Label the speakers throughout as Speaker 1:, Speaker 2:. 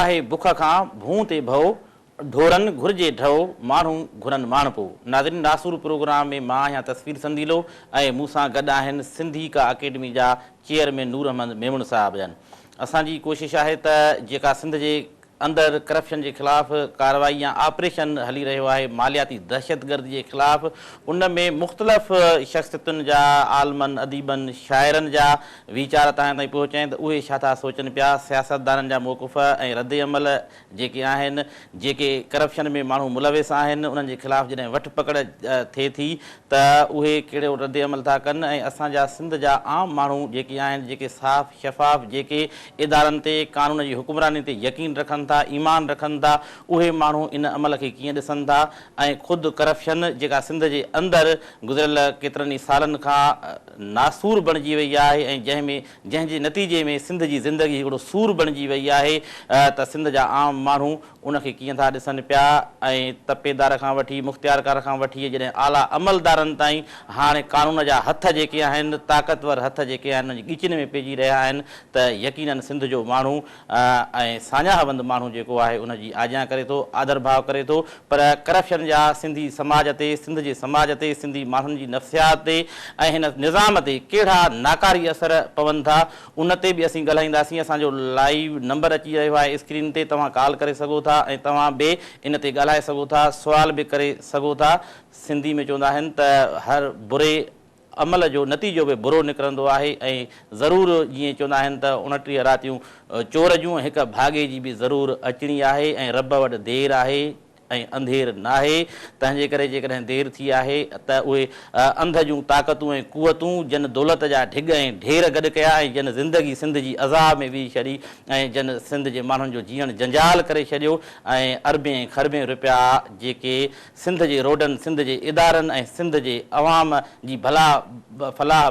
Speaker 1: آهي بک کان ڀونء تي ڀؤ، ڍورن گهرجي ڍؤ، ماڻهو گهرن ماڻهپو. ناظرين ناسور پروگرام ۾ مان آهيان تصوير سنديلو ۽ مون سان گڏ آهن سنڌي ڪا اڪيڊمي جا چيئرمين نور احمد ميمڻ صاحب جن. اسان جي ڪوشش آهي ته جيڪا سنڌ جي اندر ڪرپشن جي خلاف ڪارروائي يا آپريشن هلي رهيو آهي مالياتي دهشتگردي جي خلاف ان ۾ مختلف شخصيتن جا عالمن اديبن شاعرن جا ويچار توهان تائين پهچائين ته اهي ڇا ٿا سوچن پيا سياستدانن جا موقف ۽ ردعمل جيڪي آهن جيڪي ڪرپشن ۾ ماڻهو ملوث آهن انهن جي خلاف جڏهن وٺ پڪڙ ٿئي ٿي ته اهي ڪهڙو ردعمل ٿا ڪن ۽ اسان جا سنڌ جا عام ماڻهو جيڪي آهن جيڪي صاف شفاف جيڪي ادارن تي قانون جي حڪمراني تي يقين رکن ٿا ايمان رکن ٿا اهي ماڻهو ان عمل کي ڪيئن ڏسن ٿا ۽ خود ڪرپشن جيڪا سنڌ جي اندر گذريل ڪيترن ئي سالن کان ناسور بڻجي وئي آهي ۽ جنهن ۾ جنهن جي نتيجي ۾ سنڌ جي زندگي هڪڙو سور بڻجي وئي آهي ته سنڌ جا عام ماڻهو ان کي ڪيئن ٿا ڏسن پيا ۽ تپيدار کان وٺي مختيارڪار کان وٺي جڏهن اعليٰ عملدارن تائين هاڻي قانون جا هٿ جيڪي آهن طاقتور هٿ جيڪي آهن انهن جي ڳچين ۾ پئجي رهيا آهن ته يقينن سنڌ جو ماڻهو ۽ ساڃاهه وند ماڻهو جيڪو آهي ان جي آجيان ڪري ٿو آڌر ڀاء ڪري ٿو پر ڪرپشن جا سنڌي سماج تي سنڌ جي سماج تي سنڌي ماڻهن جي نفسيات تي ۽ هن نظام تي ڪهڙا ناڪاري اثر پون ٿا ان تي به اسين ڳالهائينداسين اسان جو لائيو نمبر اچي رهيو آهي اسڪرين تي توهان ڪال ڪري سگهو ٿا ۽ توهان به ان تي ڳالهائي سگهو ٿا سوال به ڪري سگهو ٿا سنڌي ۾ چوندا آهن ته هر بري عمل جو نتيجو به برو نڪرندو آهي ۽ ضرور جيئن چوندا آهن ته 29 راتيون چور جون هڪ ڀاڳي جي به ضرور اچڻي آهي ۽ رب وٽ دير آهي ۽ انڌير ناهي، تنهنجي ڪري جيڪڏهن دير ٿي آهي ته اهي انڌ جون طاقتون ۽ قوتون، جن دولت جا ڍڳ ۽ ڍير گڏ ڪيا ۽ جن زندگي سنڌ جي عذاب ۾ وجهي ڇڏي ۽ جن سنڌ جي ماڻهن جو جيئڻ جنجال ڪري ڇڏيو ۽ اربين ۽ کربين رپيا جيڪي سنڌ جي روڊن، سنڌ جي ادارن ۽ سنڌ جي عوام جي ڀلا، فلاح،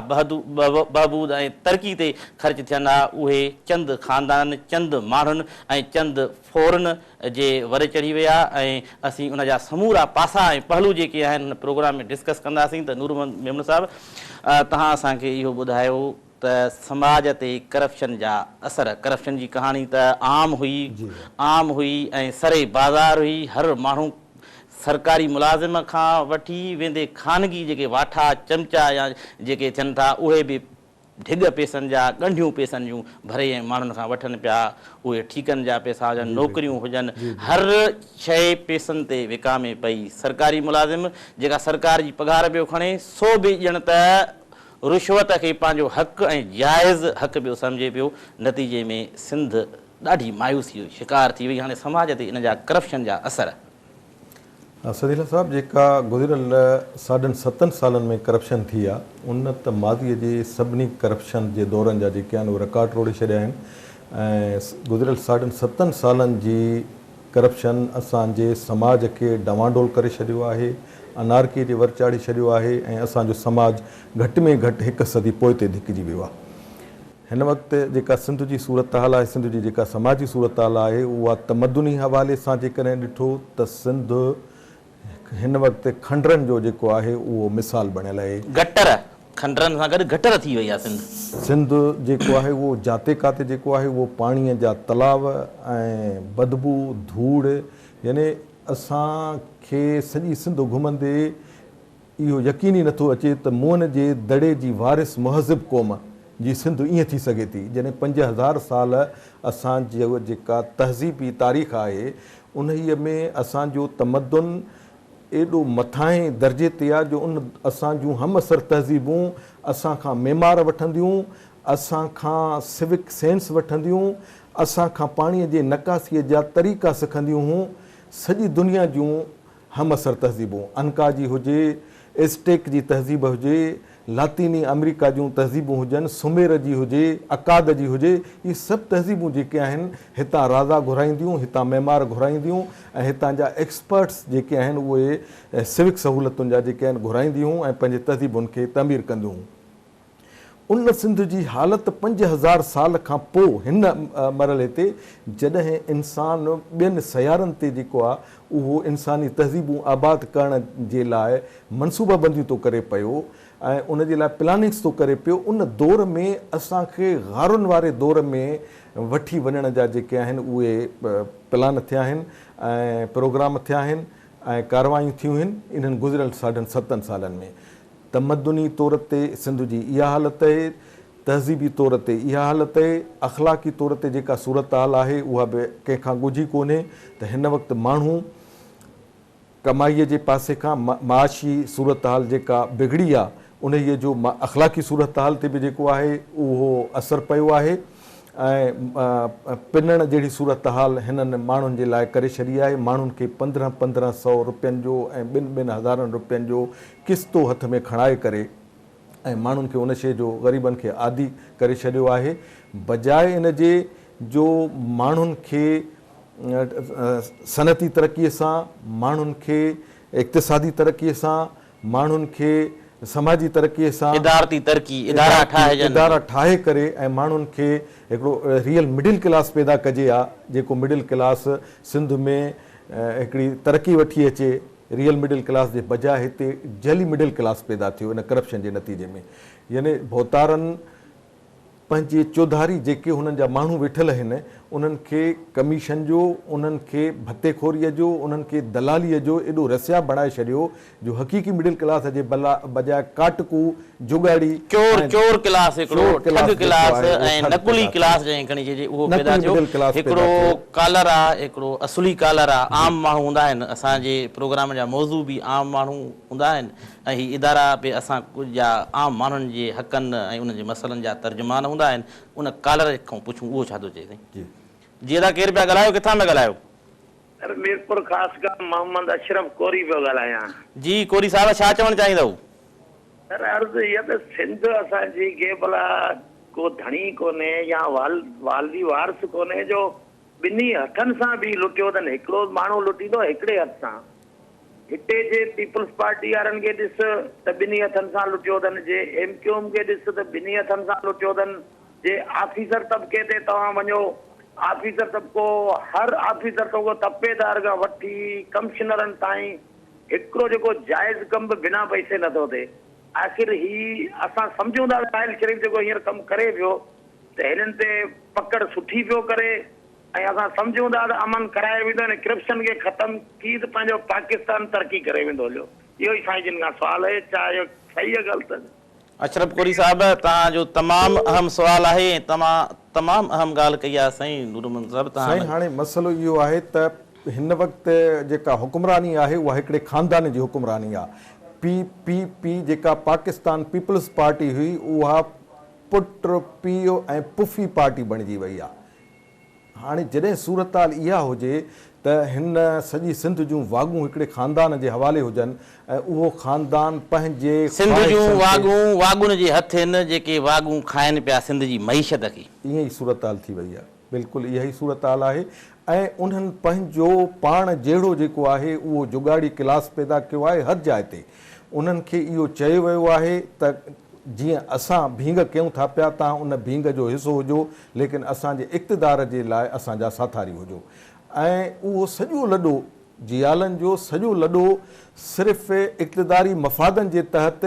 Speaker 1: بهبود ۽ ترقي تي خرچ ٿين ها، اهي چند خاندانن، چند ماڻهن ۽ چند ڦورن جي ور چڙهي ويا ۽ اسين ان جا سمورا پاسا ۽ پهلو جيڪي آهن هن پروگرام ۾ ڊسڪس ڪنداسين ته نور محمد ميمڻ صاحب توهان اسان کي اهو ٻڌايو ته سماج تي ڪرپشن جا اثر ڪرپشن جي ڪهاڻي ته عام هئي عام هئي ۽ سري بازار هئي هر ماڻهو سرڪاري ملازم کان وٺي ويندي خانگي جيڪي واٺا چمچا يا جيڪي ٿين ٿا اهي به ڍڳ پئسن جا، ڳنڍيون پئسن جون ڀري ۽ ماڻهن کان وٺن پيا، اهي ٺيڪن جا پئسا هجن، نوڪريون هجن، هر شيء پئسن تي وڪامي پئي. سرڪاري ملازم جيڪا سرڪار جي پگهار پيو کڻي، سو به ڄڻ ته رشوت کي پنهنجو حق ۽ جائز حق پيو سمجهي پيو. نتيجي ۾ سنڌ ڏاڍي مايوسيء جو شڪار ٿي وئي. هاڻي سماج تي ان جا ڪرپشن جا اثر.
Speaker 2: سديلا صاحب جيڪا گذريل ساڍن ستن سالن ۾ ڪرپشن ٿي آ ان ته ماضي جي سڀني ڪرپشن جي دورن جا جيڪي آهن اهي رڪارڊ ٽوڙي ڇڏيا آهن ۽ گذريل ساڍن ستن سالن جي ڪرپشن اسان جي سماج کي ڊوانڊول ڪري ڇڏيو آهي انارڪي جي ور چاڙهي ڇڏيو آهي ۽ اسان جو سماج گهٽ ۾ گهٽ هڪ صدي پوئتي ڌڪجي ويو آ. هن وقت جيڪا سنڌ جي صورتحال آهي، سنڌ جي جيڪا سماجي صورتحال آهي، اها تمدني حوالي سان جيڪڏهن ڏٺو ته سنڌ هن وقت کنڊرن جو جيڪو آهي اهو مثال بڻيل آهي.
Speaker 1: گٽر، کنڊرن سان گڏ گٽر ٿي وئي آهي سنڌ.
Speaker 2: سنڌ جيڪو آهي اهو جاتي ڪاتي جيڪو آهي اهو پاڻيء جا تلاء ۽ بدبو، ڌوڙ يعني اسان کي سڄي سنڌ گهمندي اهو يقين ئي نٿو اچي ته موئن جي دڙي جي وارث مهذب قوم جي سنڌ ائين ٿي سگهي ٿي، جڏهن 5000 سال اسان جي جيڪا تهذيبي تاريخ آهي، انهيء ۾ اسان جو تمدن ايڏو مٿانهين درجي تي آهي جو ان اسان جون همعصر تهذيبون اسان کان معمار وٺنديون، اسان کان سوڪ سينس وٺنديون، اسان کان پاڻيء جي نڪاسيء جا طريقا سکنديون هون، سڄي دنيا جون همعصر تهذيبون، انڪا جي هجي، ايزٽيڪ جي تهذيب هجي، لاطيني آمريڪا جون تهذيبون هجن، سمير جي هجي، اڪاد جي هجي، اهي سڀ تهذيبون جيڪي آهن، هتان رازا گهرائينديون، هتان معمار گهرائينديون ۽ هتان جا ايڪسپرٽس جيڪي آهن اهي سوڪ سهولتن جا جيڪي آهن گهرائينديون ۽ پنهنجي تهذيبن کي تعمير ڪنديون. ان سنڌ جي حالت 5000 سال کان پوء هن مرحلي تي جڏهن انسان ٻين سيارن تي جيڪو آ اهو انساني تهذيبون آباد ڪرڻ جي لاء منصوبه بنديون ٿو ڪري پيو ۽ ان جي لاء پلاننگس ٿو ڪري پيو ان دور ۾ اسان کي غارن واري دور ۾ وٺي وڃڻ جا جيڪي آهن اهي پلان ٿيا آهن ۽ پروگرام ٿيا آهن ۽ ڪارروايون ٿيون آهن انهن گذريل ساڍن ستن سالن ۾. تمدني طور تي سنڌ جي اها حالت اهي، تهذيبي طور تي اها حالت اهي، اخلاقي طور تي جيڪا صورتحال آهي اها به ڪنهن کان ڳجهي ڪونهي ته هن وقت ماڻهو ڪمائيء جي پاسي کان معاشي صورتحال جيڪا بگڙي آ انهيء جو اخلاقي صورتحال تي به جيڪو آهي اهو اثر پيو آهي. ۽ پنڻ جهڙي صورتحال هنن ماڻهن جي لاء ڪري ڇڏي آهي، ماڻهن کي 15 15 سئو رپين جو ۽ ٻن ٻن هزارن رپين جو قسطو هٿ ۾ کڻائي ڪري ۽ ماڻهن کي ان شيء جو غريبن کي عادي ڪري ڇڏيو آهي بجاء ان جي جو ماڻهن کي صنعتي ترقي سان ماڻهن کي اقتصادي ترقي سان ماڻهن کي سماجي ترقي سان
Speaker 1: ادارتي ترقي، ادارا ٺاهجن.
Speaker 2: ادارا ٺاهي ڪري ۽ ماڻهن کي هڪڙو ريئل مڊل ڪلاس پيدا ڪجي ها جيڪو مڊل ڪلاس سنڌ ۾ هڪڙي ترقي وٺي اچي ريئل مڊل ڪلاس جي بجاء هتي جعلي مڊل ڪلاس پيدا ٿيو ان ڪرپشن جي نتيجي ۾ يعني ڀوتارن پنهنجي چوڌاري جيڪي هنن جا ماڻهو ويٺل هن، انهن کي ڪميشن جو، انهن کي ڀتي خوريء جو، انهن کي دلاليء جو ايڏو رسيا بڻائي ڇڏيو جو حقيقي مڊل ڪلاس جي بجاء ڪاٽڪو، جڳاڙي
Speaker 1: چور، ۽ چور ڪلاس هڪڙو، چور ٺڳ ڪلاس جيڪو ڪلاس آهي اهو ۽ ٺڳ نقلي پيدا ٿيو. ڪلاس جنهن کي کڻي چئجي اهو پيدا نقلي ٿيو. مڊل ڪلاس پيدا هڪڙو ٿيو. ڪالر آ، هڪڙو اصلي ڪالر آ، عام ماڻهو هوندا آهن، اسان جي پروگرام جا موضوع به عام ماڻهو هوندا آهن. ۽ هي ادارا به اسان جا عام ماڻهن جي حقن ۽ انهن جي مسئلن جا ترجمان هوندا آهن ان ڪالر کان پڇون اهو ڇا ٿو چئي سائين.
Speaker 2: جي.
Speaker 1: جي ادا ڪير پيا ڳالهايو ڪٿان پيا ڳالهايو.
Speaker 3: سر ميرپور خاص کان محمد اشرف ڪوري پيو ڳالهايان.
Speaker 1: جي ڪوري صاحب ڇا چوڻ چاهيندؤ.
Speaker 3: سر عرض هي ته سنڌ اسان جي کي ڀلا ڪو ڌڻي ڪونهي يا والدي وارث ڪونهي جو ٻنهي هٿن سان به لٽيو اٿن هڪڙو ماڻهو لٽيندو هڪڙي هٿ سان هتي جي پيپلز پارٽي وارن کي ڏس ته ٻنهي هٿن سان لٽيو اٿن، جي ايم ڪيو ايم کي ڏس ته ٻنهي هٿن سان لٽيو اٿن، جي آفيسر طبقي تي توهان وڃو، آفيسر طبقو هر آفيسر طبقو تپيدار کان وٺي ڪمشنرن تائين هڪڙو جيڪو جائز ڪم به بنا پئسي نٿو ٿئي. آخر هي اسان سمجهون ٿا ته راحيل شريف جيڪو هينئر ڪم ڪري پيو ته هنن تي پڪڙ سٺي پيو ڪري، ۽ اسان سمجهون ٿا ته امن ڪرائي ويندو ۽ ڪرپشن کي ختم ٿي ته پنهنجو پاڪستان ترقي ڪري ويندو هليو اهو ئي سائين جن کان سوال اهي ڇا اهو صحيح يا غلط.
Speaker 1: اشرف ڪوري صاحب توهان جو تمام اهم سوال آهي ۽ توهان تمام اهم ڳالهه ڪئي آهي سائين نور محمد صاحب توهان
Speaker 2: سائين هاڻي مسئلو اهو آهي ته هن وقت جيڪا حڪمراني آهي اها هڪڙي خاندان جي حڪمراني آهي پي پي پي جيڪا پاڪستان پيپلز پارٽي هئي اها پٽ پيء ۽ پڦي پارٽي بڻجي وئي آهي هاڻي جڏهن صورتحال اها هجي ته هن سڄي سنڌ جون واڳون هڪڙي خاندان جي حوالي هجن ۽ اهو خاندان پنهنجي
Speaker 1: سنڌ جون خواهشن تي. واڳون واڳن جي هٿ هن جيڪي واڳون کائن پيا سنڌ جي معيشت کي.
Speaker 2: ائين ئي صورتحال ٿي وئي آهي. بلڪل اها ئي صورتحال آهي ۽ انهن پنهنجو پاڻ جهڙو جيڪو آهي اهو جڳاڙي ڪلاس پيدا ڪيو آهي هر جاء تي انهن کي اهو چيو ويو آهي ته جيئن اسان ڀينگ ڪيون ٿا پيا تان ان ڀينگ جو حصو هجو ليڪن اسان جي اقتدار جي لاء اسان جا ساٿاري هجو ۽ اهو سڄو لڏو جيالن جو سڄو لڏو صرف اقتداري مفادن جي تحت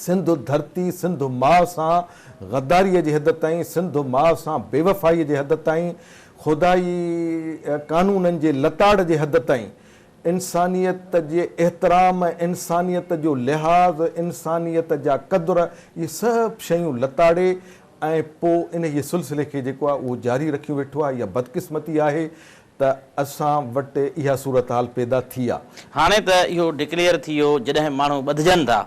Speaker 2: سنڌ ڌرتي سنڌ ماء سان غداري جي حد تائين سنڌ ماء سان بيوفائي جي حد تائين خدائي قانونن جي لتاڙ جي حد تائين انسانيت جي احترام، انسانيت جو لحاظ، انسانيت جا قدر، اهي سڀ شيون لتاڙي ۽ پوء انهيء سلسلي کي جيڪو آهي اهو جاري رکيون ويٺو آهي. اها بدقسمتي آهي ته اسان وٽ اها صورتحال پيدا ٿي آهي.
Speaker 1: هاڻي ته اهو ڊڪليئر ٿي ويو جڏهن ماڻهو ٻڌجن ٿا،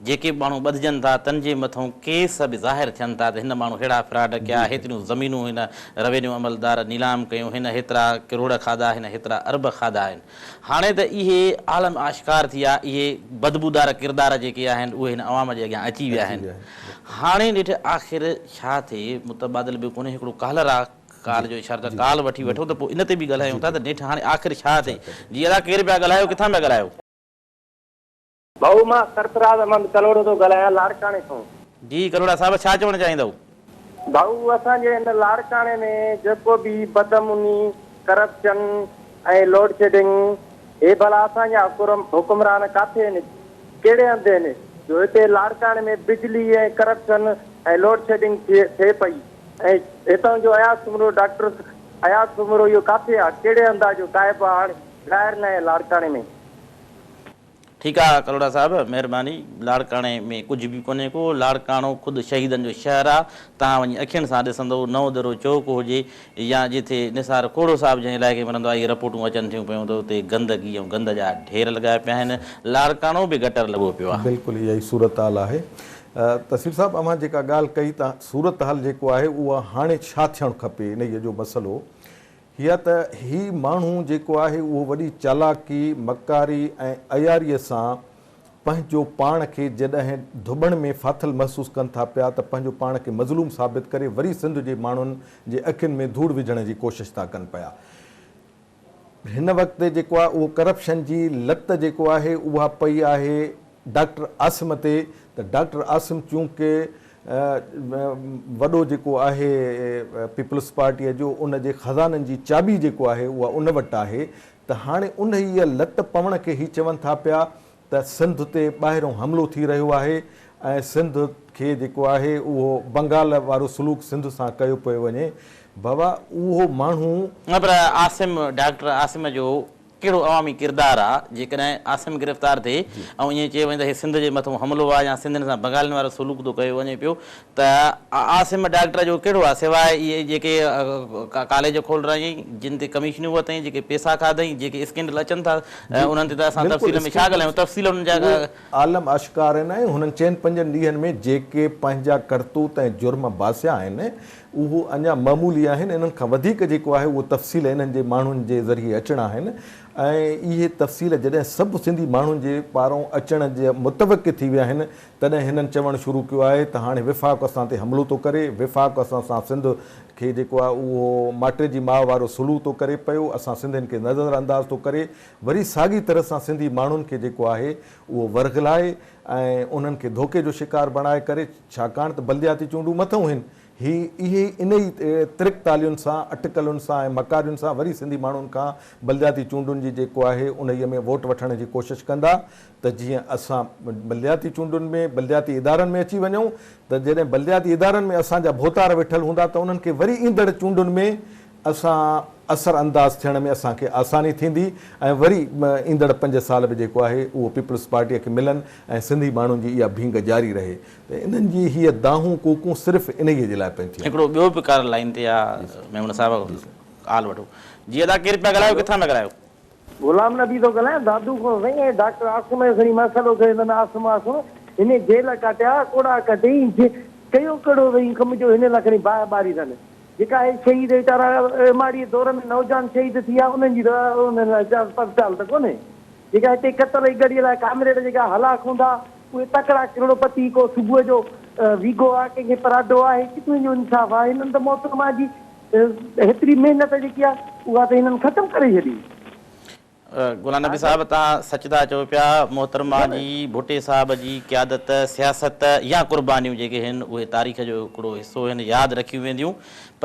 Speaker 1: جيڪي به ماڻهو ٻڌجن ٿا تن جي مٿئون ڪيس به ظاهر ٿين ٿا ته هن ماڻهو ههڙا فراڊ ڪيا، هيتريون زمينون هن روينيو عملدار نيلام ڪيون، هن هيترا ڪروڙ کاڌا، هن هيترا ارب کاڌا آهن. هاڻي ته اهي عالم آشڪار ٿي ويا، اهي بدبودار ڪردار جيڪي آهن اهي هن عوام جي اڳيان اچي ويا آهن. هاڻي نيٺ آخر ڇا ٿئي، متبادل به ڪونهي، هڪڙو ڪالر آ، ڪال جو اشارو ته ڪال وٺي وٺو ته پوء ان تي به ڳالهايون ٿا ته نيٺ هاڻي آخر ڇا ٿئي. جي ادا ڪير پيا ڳالهايو، ڪٿان پيا ڳالهايو؟
Speaker 4: ڀائو مان سرفراز احمد ڪلهوڙو ٿو ڳالهايان لاڙڪاڻي کان.
Speaker 1: جي ڪلهوڙا صاحب ڇا چوڻ چاهيندؤ؟
Speaker 4: ڀائو اسان جي هن لاڙڪاڻي ۾ جيڪو به بدامني، ڪرپشن ۽ لوڊشيڊنگ هي ڀلا اسان جا حڪمران ڪاٿي آهن ڪهڙي هنڌ آهن جو هتي لاڙڪاڻي ۾ بجلي ۽ ڪرپشن ۽ لوڊشيڊنگ ٿئي پئي ۽ هتان جو اياز سومرو ڊاڪٽر اياز سومرو اهو ڪاٿي آ ڪهڙي هنڌ آ جو غائب آ هاڻي ظاهر ناهي لاڙڪاڻي ۾.
Speaker 1: ٺيڪ آ ڪلهوڙا صاحب مهرباني لاڙڪاڻي ۾ ڪجهه به ڪونهي ڪو لاڙڪاڻو خود شهيدن جو شهر آ توهان وڃي اکين سان ڏسندو نئون درو چوڪ هجي يا جتي نثار کوڙو صاحب جنهن علائقي ۾ رهندو آ اهي رپورٽون اچن ٿيون پيون ته اتي گندگي ۽ گند جا ڍير لڳايا پيا آهن لاڙڪاڻو به گٽر لڳو پيو آ.
Speaker 2: بلڪل اها ئي صورتحال آهي تصوير صاحب اوهان جيڪا ڳالهه ڪئي ته صورتحال جيڪو آهي اها هاڻي ڇا ٿيڻ کپي انهيء جو مسئلو هي ته هي ماڻهو جيڪو آهي اهو وڏي چالاڪي، مڪاري ۽ عياريء سان پنهنجو پاڻ کي جڏهن ڌٻڻ ۾ ڦاٿل محسوس ڪن ٿا پيا ته پنهنجو پاڻ کي مظلوم ثابت ڪري وري سنڌ جي ماڻهن جي اکين ۾ ڌوڙ وجهڻ جي ڪوشش ٿا ڪن پيا. هن وقت جيڪو آهي اهو ڪرپشن جي لت جيڪو آهي اها پئي آهي ڊاڪٽر عاصم تي ته ڊاڪٽر عاصم چونڪه وڏو جيڪو آهي پيپلز پارٽيء جو ان جي خزانن جي چاٻي جيڪو آهي اها ان وٽ آهي ته هاڻي انهيء لت پوڻ کي هي چون ٿا پيا ته سنڌ تي ٻاهرئون حملو ٿي رهيو آهي ۽ سنڌ کي جيڪو آهي اهو بنگال وارو سلوڪ سنڌ سان ڪيو پيو وڃي بابا اهو ماڻهو.
Speaker 1: نه پر عاصم ڊاڪٽر عاصم جو ڪهڙو عوامي ڪردار آ جيڪڏهن عاصم گرفتار ٿئي ۽ ائين چيو وڃي ته هي سنڌ جي مٿون حملو آ يا سنڌين سان بنگالين وارو سلوڪ ٿو ڪيو وڃي پيو ته عاصم ڊاڪٽر جو ڪهڙو آ سواء اهي جيڪي ڪاليج کولرايائين جن تي ڪميشنيون ورتائين جيڪي پيسا کاڌائين جيڪي اسڪينڊل اچن ٿا انهن تي ته اسان تفصيل ۾ ڇا ڳالهايون تفصيل انهن جا
Speaker 2: عالم آشڪار آهن ۽ هنن چئن پنجن ڏينهن ۾ جيڪي پنهنجا ڪرتوت ۽ جرم باسيا آهن اهو اڃا معمولي آهن، انهن کان وڌيڪ جيڪو آهي اهو تفصيل انهن جي ماڻهن جي ذريعي اچڻا آهن ۽ اهي تفصيل جڏهن سڀ سنڌي ماڻهن جي پارون اچڻ جا متوقع ٿي ويا آهن تڏهن هنن چوڻ شروع ڪيو آهي ته هاڻي وفاق اسان تي حملو ٿو ڪري، وفاق اسان سان سنڌ کي جيڪو آهي اهو ماٽيجي ماء وارو سلوڪ ٿو ڪري پيو، اسان سنڌين کي نظر انداز ٿو ڪري، وري ساڳي طرح سان سنڌي ماڻهن کي جيڪو آهي اهو ورغلائي ۽ انهن کي ڌوڪي جو شڪار بڻائي ڪري ڇاڪاڻ ته بلدياتي چونڊون مٿئون هن هي اهي ان ئي ترڪ تالين سان، اٽڪلن سان ۽ مڪارين سان وري سنڌي ماڻهن کان بلدياتي چونڊن جي جيڪو آهي انهيء ۾ ووٽ وٺڻ جي ڪوشش ڪندا ته جيئن اسان بلدياتي چونڊن ۾ بلدياتي ادارن ۾ اچي وڃون ته جڏهن بلدياتي ادارن ۾ اسان جا ڀوتار ويٺل هوندا ته انهن کي وري ايندڙ چونڊن ۾ اسان اثر انداز ٿيڻ ۾ اسان کي آساني ٿيندي ۽ وري ايندڙ پنج سال به جيڪو آهي اهو پيپلز پارٽيء کي ملن ۽ سنڌي ماڻهن جي اها ڀينگ جاري رهي ته انهن جي هيء دانهون ڪوڪون صرف انهيء جي لاء پيون ٿين.
Speaker 1: هڪڙو ٻيو به ڪالر لائين تي آ ميمڻ صاحب ڪال وٺو. جي ادا ڪير پيا ڳالهايو ڪٿان پيا ڳالهايو.
Speaker 4: غلام نبي ٿو ڳالهايان دادو کان سائين هي ڊاڪٽر عاصم جو کڻي مسئلو کڻي ته عاصم عاصم هن جيل ڪاٽيا ڪوڙا ڪڍي ڪيو ڪهڙو سائين ڪم جو هن لاء کڻي باهه ٻاري اٿن جيڪا اهي شهيد ويچارا اماڙيء دور ۾ نوجوان شهيد ٿي ويا انهن جي ته انهن لاء پرچال ته ڪونهي. جيڪا هتي قتل ۽ ڳڙهيء لاء ڪامريڊ جيڪا هلاک هوندا اهي تڪڙا ڪروڙپتي ڪو صبح جو ويگو آ ڪنهن کي پراڊو آ هي ڪٿي جو انصاف آ هنن ته محترمه جي هيتري محنت جيڪي آ اها ته هنن ختم ڪري ڇڏي.
Speaker 1: غلام نبي صاحب توهان سچ ٿا چئو پيا محترمه جي ڀٽي صاحب جي قيادت سياست يا قربانيون جيڪي هن اهي تاريخ جو هڪڙو حصو هن ياد رکيون وينديون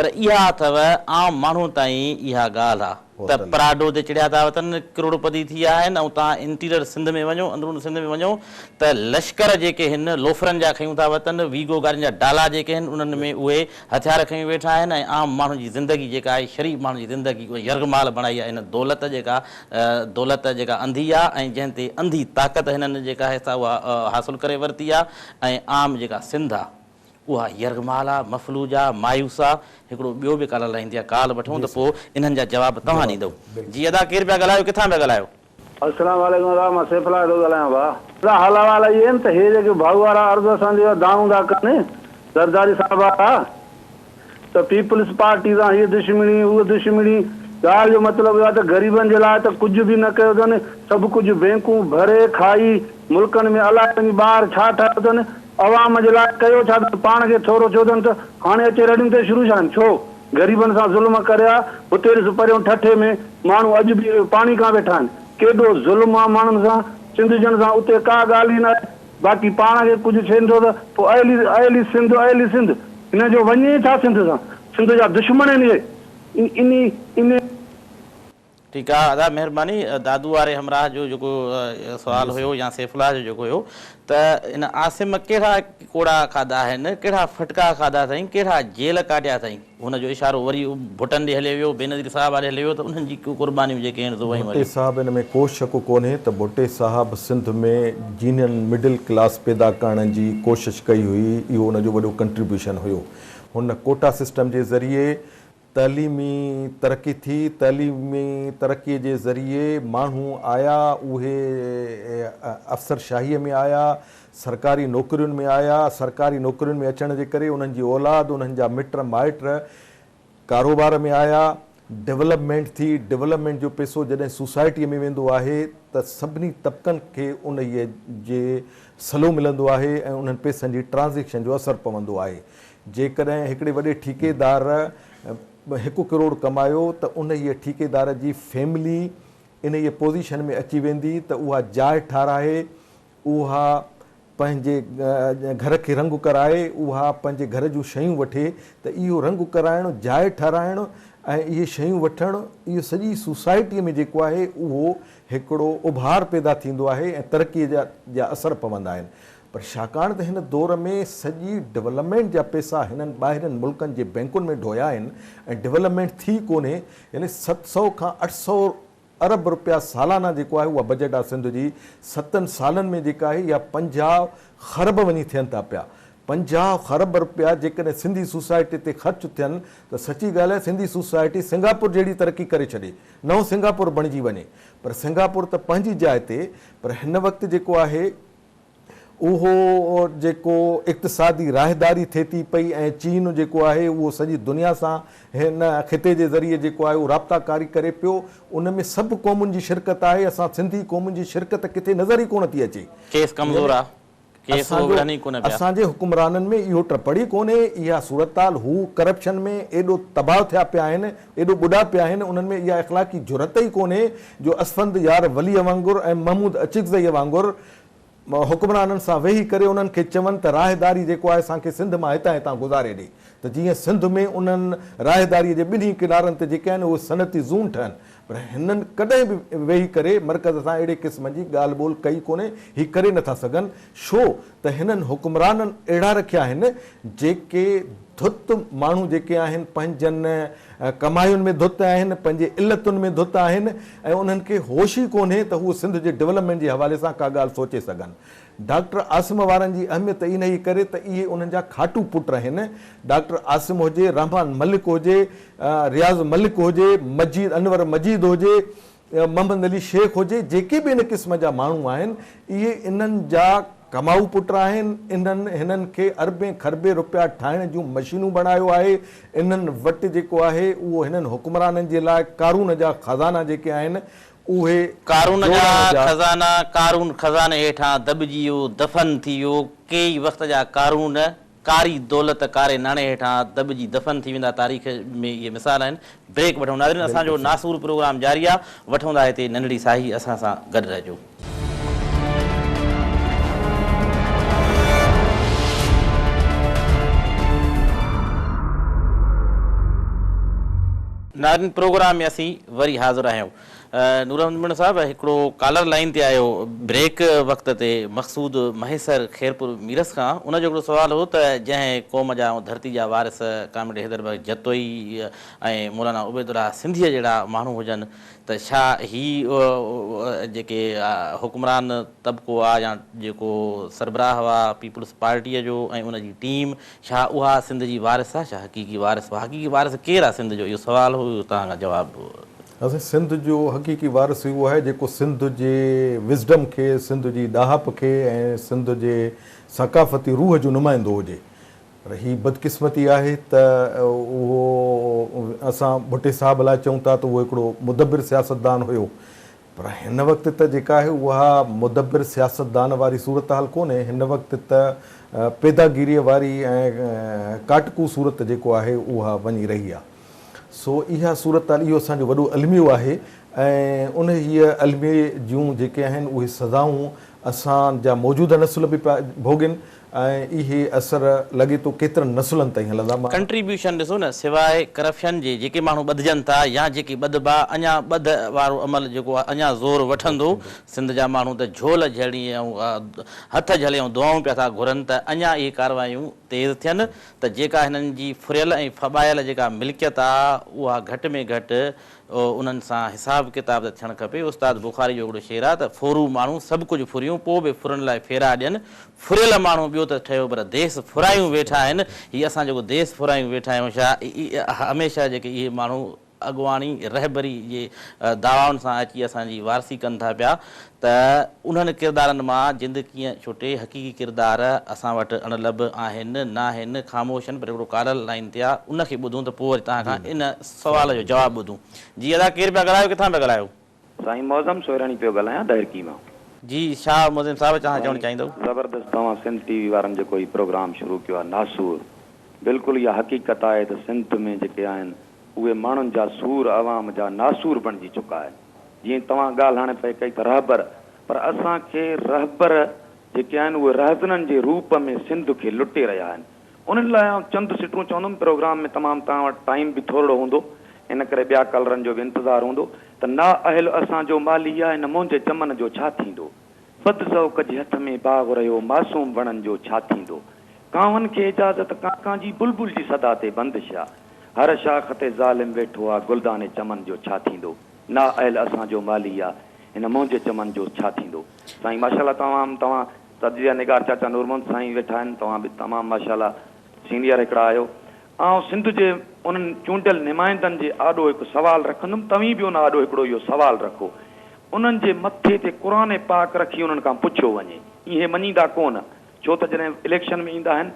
Speaker 1: پر اها اٿو عام ماڻهو تائين اها ڳالهه آ ته پراڊو تي چڙهيا ٿا وتن ڪروڙپتي ٿي ويا آهن ۽ توهان انٽيريئر سنڌ ۾ وڃو اندرون سنڌ ۾ وڃو ته لشڪر جيڪي هن لوفرن جا کنيون ٿا وتن ويگو گاڏين جا ڊالا جيڪي هن انهن ۾ اهي هٿيار کنيون ويٺا آهن ۽ عام ماڻهن جي زندگي جيڪا آهي شريف ماڻهن جي زندگي اها يرغمال بڻائي آهي هن دولت جيڪا دولت جيڪا انڌي آهي ۽ جنهن تي انڌي طاقت هنن جيڪا آهي سا اها حاصل ڪري ورتي آهي ۽ عام جيڪا سنڌ آهي اها يرغمال آهي مفلوج آهي مايوس آهي هڪڙو ٻيو به ڪالر لائين تي آهي ڪال وٺون ته پوء انهن جا جواب توهان ڏيندؤ جي ادا ڪير پيا ڳالهايو ڪٿان پيا ڳالهايو.
Speaker 5: السلام عليڪم ادا مان سيف الله ٿو ڳالهايان ڀاء. ادا حال احوال اهي آهن ته هي جيڪي ڀائو وارا عرض اسان جي دانهون ٿا ڪن زرداري صاحب وارا ته پيپلز پارٽي سان هيء دشمني هوء دشمني ڳالهه جو مطلب اهو آهي ته غريبن جي لاء ته ڪجهه به نه ڪيو اٿن سڀ ڪجهه بينڪون ڀري کائي ملڪن ۾ الائي وڃي ٻاهر ڇا ٺاهيو اٿن عوام جي لاء ڪيو ڇا اٿن پاڻ کي ٿورو ٿيو اٿن ته هاڻي اچي رڙيون تي شروع ڇا آهن ڇو غريبن سان ظلم ڪريا هتي ڏس پريون ٺٽي ۾ ماڻهو اڄ به پاڻي کان ويٺا آهن ڪيڏو ظلم آ ماڻهن سان سنڌ جن سان اتي ڪا ڳالهه ئي ناهي. باقي پاڻ کي ڪجهه ٿئي نٿو ته پوء اهلي اهلي سنڌ اهلي سنڌ هن جو وڃي ڇا سنڌ سان سنڌ جا دشمن آهن اهي انهي انهي.
Speaker 1: ٺيڪ آ ادا مهرباني دادو واري همراهه جو جيڪو سوال هيو يا سيف الله جو جيڪو هيو ته هن عاصم ڪهڙا ڪوڙا کاڌا آهن ڪهڙا ڦٽڪا کاڌا اٿائين ڪهڙا جيل ڪاٽيا اٿائين هن جو اشارو وري ڀٽن ڏي هليو ويو بينظير صاحب ڏي هليو ويو ته انهن جي قربانيون جيڪي آهن سو ويون
Speaker 2: ڀٽي
Speaker 1: هليون.
Speaker 2: صاحب ان ۾ ڪو شڪ ڪونهي ته ڀٽي صاحب سنڌ ۾ جينين مڊل ڪلاس پيدا ڪرڻ جي ڪوشش ڪئي هئي اهو ان جو وڏو ڪنٽريبيوشن هيو هن ڪوٽا سسٽم جي ذريعي تعليمي ترقي ٿي، تعليمي ترقي جي ذريعي ماڻهو آيا، اهي افسر شاهيء ۾ آيا، سرڪاري نوڪرين ۾ آيا، سرڪاري نوڪرين ۾ اچڻ جي ڪري انهن جي اولاد، انهن جا مٽ مائٽ ڪاروبار ۾ آيا، ڊولپمينٽ ٿي، ڊولپمينٽ جو پئسو جڏهن سوسائٽيء ۾ ويندو آهي ته سڀني طبقن کي انهيء جي صلو ملندو آهي ۽ انهن پئسن جي ٽرانزيڪشن جو اثر پوندو آهي. جيڪڏهن هڪڙي وڏي ٺيڪيدار هڪ ڪروڙ ڪمايو ته انهيء ٺيڪيدار جي فيملي انهيء پوزيشن ۾ اچي ويندي ته اها جاء ٺاراهي، اها پنهنجي گهر کي رنگ ڪرائي، اها پنهنجي گهر جون شيون وٺي ته اهو رنگ ڪرائڻ، جاء ٺاراهڻ ۽ اهي شيون وٺڻ اهو سڄي سوسائٽيء ۾ جيڪو آهي اهو هڪڙو اڀار پيدا ٿيندو آهي ۽ ترقيء جا اثر پوندا آهن. پر ڇاڪاڻ ته هن دور ۾ سڄي ڊولپمينٽ جا پئسا هنن ٻاهرين ملڪن جي بئنڪن ۾ ڍويا آهن ۽ ڊولپمينٽ ٿي ڪونهي يعني 700 کان 800 ارب رپيا سالانه جيڪو آهي اها بجيٽ آهي سنڌ جي ستن سالن ۾ جيڪا آهي اها 50 کرب وڃي ٿين ٿا پيا 50 کرب رپيا جيڪڏهن سنڌي سوسائٽي تي خرچ ٿين ته سچي ڳالهه آهي سنڌي سوسائٽي سنگاپور جهڙي ترقي ڪري ڇڏي نئون سنگاپور بڻجي وڃي پر سنگاپور ته پنهنجي جاء تي پر هن وقت جيڪو آهي اهو جيڪو اقتصادي راهداري ٿئي ٿي پئي ۽ چين جيڪو آهي اهو سڄي دنيا سان هن خطي جي ذريعي جيڪو آهي اهو رابطا ڪاري ڪري پيو ان ۾ سڀ قومن جي شرڪت آهي اسان سنڌي قومن جي شرڪت ڪٿي نظر ئي ڪونه ٿي اچي.
Speaker 1: ڪيس ڪمزور آ ڪيس اهو وڙهن ئي ڪونه پيا.
Speaker 2: اسان جي حڪمرانن ۾ اهو ٽپڙ ئي ڪونهي اها صورتحال هو ڪرپشن ۾ ايڏو تباهه ٿيا پيا آهن ايڏو ٻڏا پيا آهن انهن ۾ اها اخلاقي جرئت ئي ڪونهي جو اسفند يار وليء وانگر ۽ محمود اچڪزئيء وانگر حڪمرانن سان ويهي ڪري انهن کي چون ته راهداري جيڪو آهي اسان کي سنڌ مان هتان هتان گذاري ڏي ته جيئن سنڌ ۾ انهن راهداري جي ٻنهي ڪنارن تي جيڪي آهن اهي صنعتي زون ٺهن پر هنن ڪڏهن به ويهي ڪري مرڪز سان اهڙي قسم جي ڳالهه ٻولهه ڪئي ڪونهي هي ڪري نٿا سگهن ڇو ته هنن حڪمرانن اهڙا رکيا آهن جيڪي ڌت ماڻهو جيڪي آهن پنهنجن ڪماين ۾ ڌت آهن، پنهنجي علتن ۾ ڌت آهن ۽ انهن کي هوش ئي ڪونهي ته هو سنڌ جي ڊولپمينٽ جي حوالي سان ڪا ڳالهه سوچي سگهن. ڊاڪٽر عاصم وارن جي اهميت انهيء ڪري ته اهي انهن جا کاٽو پٽ آهن. ڊاڪٽر عاصم هجي، رحمان ملڪ هجي، رياض ملڪ هجي، مجيد انور مجيد هجي، محمد علي شيخ هجي، جيڪي به ان قسم جا ماڻهو آهن، اهي انهن جا ڪمائو پٽ آهن، انهن هنن کي اربين کربين رپيا ٺاهڻ جون مشينون بڻايو آهي، انهن وٽ جيڪو آهي اهو هنن حڪمرانن جي لاء قارون جا خزانا جيڪي آهن اهي
Speaker 1: قارون جا
Speaker 2: جوڙڻ جا.
Speaker 1: خزانا قارون خزاني هيٺان دٻجي ويو، دفن ٿي ويو، ڪيئي وقت جا قارون ڪاري دولت ڪاري ناڻي هيٺان دٻجي دفن ٿي ويندا تاريخ ۾ اهي مثال آهن بريڪ وٺون ناظرين اسان جو ناسور پروگرام جاري آ وٺون ٿا هتي ننڍڙي ساهي اسان سان گڏ رهجو. ناظرين پروگرام ۾ اسين وري حاضر آهيون. نور احمد ميمڻ صاحب هڪڙو ڪالر لائين تي آيو بريڪ وقت تي مقصود مهيسر خيرپور ميرس کان ان جو هڪڙو سوال هو ته جنهن قوم جا ۽ ڌرتي جا وارث ڪامريڊ حيدر بخش جتوئي ۽ مولانا عبيدالله سنڌيء جهڙا ماڻهو هجن ته ڇا هي جيڪي حڪمران طبقو آ يا جيڪو سربراهه آ پيپلز پارٽيء جو ۽ ان جي ٽيم ڇا اها سنڌ جي وارث آ ڇا حقيقي وارث حقيقي وارث ڪير آ سنڌ جو اهو سوال هو اهو توهان کان جواب
Speaker 2: اسين سنڌ جو حقيقي وارث اهو آهي جيڪو سنڌ جي وزڊم کي، سنڌ جي ڏاهپ کي ۽ سنڌ جي ثقافتي روح جو نمائندو هجي. پر هي بدقسمتي آهي ته اهو اسان ڀٽي صاحب لاء چئون ٿا ته اهو هڪڙو مدبر سياستدان هيو پر هن وقت ته جيڪا آهي اها مدبر سياستدان واري صورتحال ڪونهي، هن وقت ته پيداگيريء واري ۽ ڪاٽڪو صورت جيڪو آهي اها وڃي رهي آهي. سو اها صورتحال اهو اسان جو وڏو الميو آهي ۽ انهيء الميي جون جيڪي آهن اهي سزائون اسان جا موجوده نسل به پيا ڀوڳين ۽ اهي اثر لڳي ٿو ڪيترن نسلن تائين هلندا. مان.
Speaker 1: ڪنٽريبيوشن ڏسو نه سواء ڪرپشن جي جيڪي ماڻهو ٻڌجن ٿا يا جيڪي ٻڌبا اڃا ٻڌ وارو عمل جيڪو آهي اڃا زور وٺندو سنڌ جا ماڻهو ته جهول جهلي ۽ هٿ جهلي ۽ دعائون پيا ٿا گهرن ته اڃا اهي ڪاروايون تيز ٿين ته جيڪا هنن جي ڦريل ۽ ڦٻايل جيڪا ملڪيت آ اها گهٽ ۾ گهٽ انهن سان حساب ڪتاب ته ٿيڻ کپي. استاد بخاري جو هڪڙو شعر آ ته ڦورو ماڻهو سڀ ڪجهه ڦريون پوء به ڦرن لاء ڦيرا ڏين، ڦريل ماڻهو ٻيو ته ٺهيو پر ديس ڦرايون ويٺا آهن. هي اسان جيڪو ديس ڦرايون ويٺا آهيون شا هميشه جيڪي اهي ماڻهو اڳواڻي رهبري جي دعوائن سان اچي اسان جي وارثي ڪن ٿا پيا ته انهن ڪردارن مان جند ڪيئن ڇٽي، حقيقي ڪردار اسان وٽ اڻلڀ آهن، ناهن، خاموش آهن پر هڪڙو ڪالر لائين تي آ ان کي ٻڌون ته پوء وري توهان کان ان سوال جو جواب ٻڌون. جي ادا ڪير پيا ڳالهايو ڪٿان پيا ڳالهايو؟
Speaker 6: سائين معظم سويراڻي پيو ڳالهايان ڏهرڪي مان.
Speaker 1: جي شاهه معظم صاحب چان چوڻ
Speaker 6: سائين
Speaker 1: چاهيندؤ.
Speaker 6: زبردست توهان سنڌ ٽي وي وارن جيڪو هي پروگرام شروع ڪيو آهي ناسور بلڪل اها حقيقت آهي ته سنڌ ۾ جيڪي آهن اهي ماڻهن جا سور عوام جا ناسور بڻجي چڪا آهن. جيئن توهان ڳالهه هاڻي پئي ڪئي ته رهبر، پر اسان کي رهبر جيڪي آهن اهي رهزنن جي روپ ۾ سنڌ کي لٽي رهيا آهن. انهن لاء آئون چند سٽون چوندم، پروگرام ۾ تمام توهان وٽ ٽائيم به ٿورڙو هوندو ان ڪري ٻيا ڪالرن جو به انتظار هوندو ته نااهل اسان جو مالهي آ هن منهنجي چمن جو ڇا ٿيندو؟ بد ذوق جي هٿ ۾ باغ رهيو معصوم وڻن جو ڇا ٿيندو؟ ڪانون کي اجازت ڪان ڪان جي بلبل جي صدا تي بندش آ. هر شاخ تي ظالم ويٺو آ گلدان چمن جو ڇا ٿيندو؟ نا اهل اسان جو مالهي آ هن منهنجي چمن جو ڇا ٿيندو؟ سائين ماشاءالله تمام توهان تجزيه نگار چاچا نور محمد سائين ويٺا آهن توهان به تمام ماشاءالله سينيئر هڪڙا آهيو آئون سنڌ جي انهن چونڊيل نمائندن جي آڏو هڪ سوال رکندم توهين به ان آڏو هڪڙو اهو سوال رکو انهن جي مٿي تي قرآن پاڪ رکي انهن کان پڇيو وڃي اهي مڃيندا ڪونه ڇو ته جڏهن اليڪشن ۾ ايندا آهن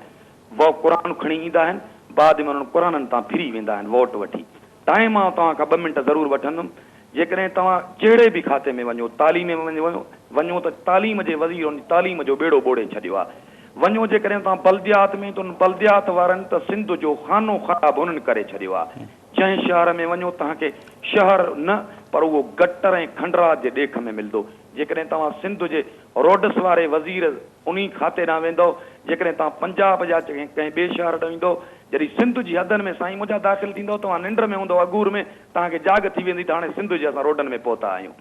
Speaker 6: وو قرآن کڻي ايندا آهن بعد ۾ انهن قرآنن تان ڦري ويندا آهن ووٽ وٺي ٽائيم آئون توهان کان ٻه منٽ ضرور وٺندم جيڪڏهن توهان جهڙي به کاتي ۾ وڃو تعليم ۾ وڃو ته تعليم جي وزير ان تعليم جو ٻيڙو ٻوڙي ڇڏيو آهي وڃو جيڪڏهن توهان بلديات ۾ ته ان بلديات وارن ته سنڌ جو خانو خراب انهن ڪري ڇڏيو آهي جنهن شهر ۾ وڃو توهان کي شهر نه پر اهو گٽر ۽ کنڊرات جي ڏيک ۾ ملندو جيڪڏهن توهان سنڌ جي روڊس واري وزير انهي کاتي ڏانهن ويندؤ، جيڪڏهن توهان پنجاب يا ڪنهن ٻئي شهر ڏانهن ويندؤ، جڏهن سنڌ جي حدن ۾ سائين منهنجا داخل ٿيندؤ، توهان ننڊ ۾ هوندؤ اگهور ۾، توهان کي جاڳ ٿي ويندي ته هاڻي سنڌ جي اسان روڊن ۾ پهتا آهيون.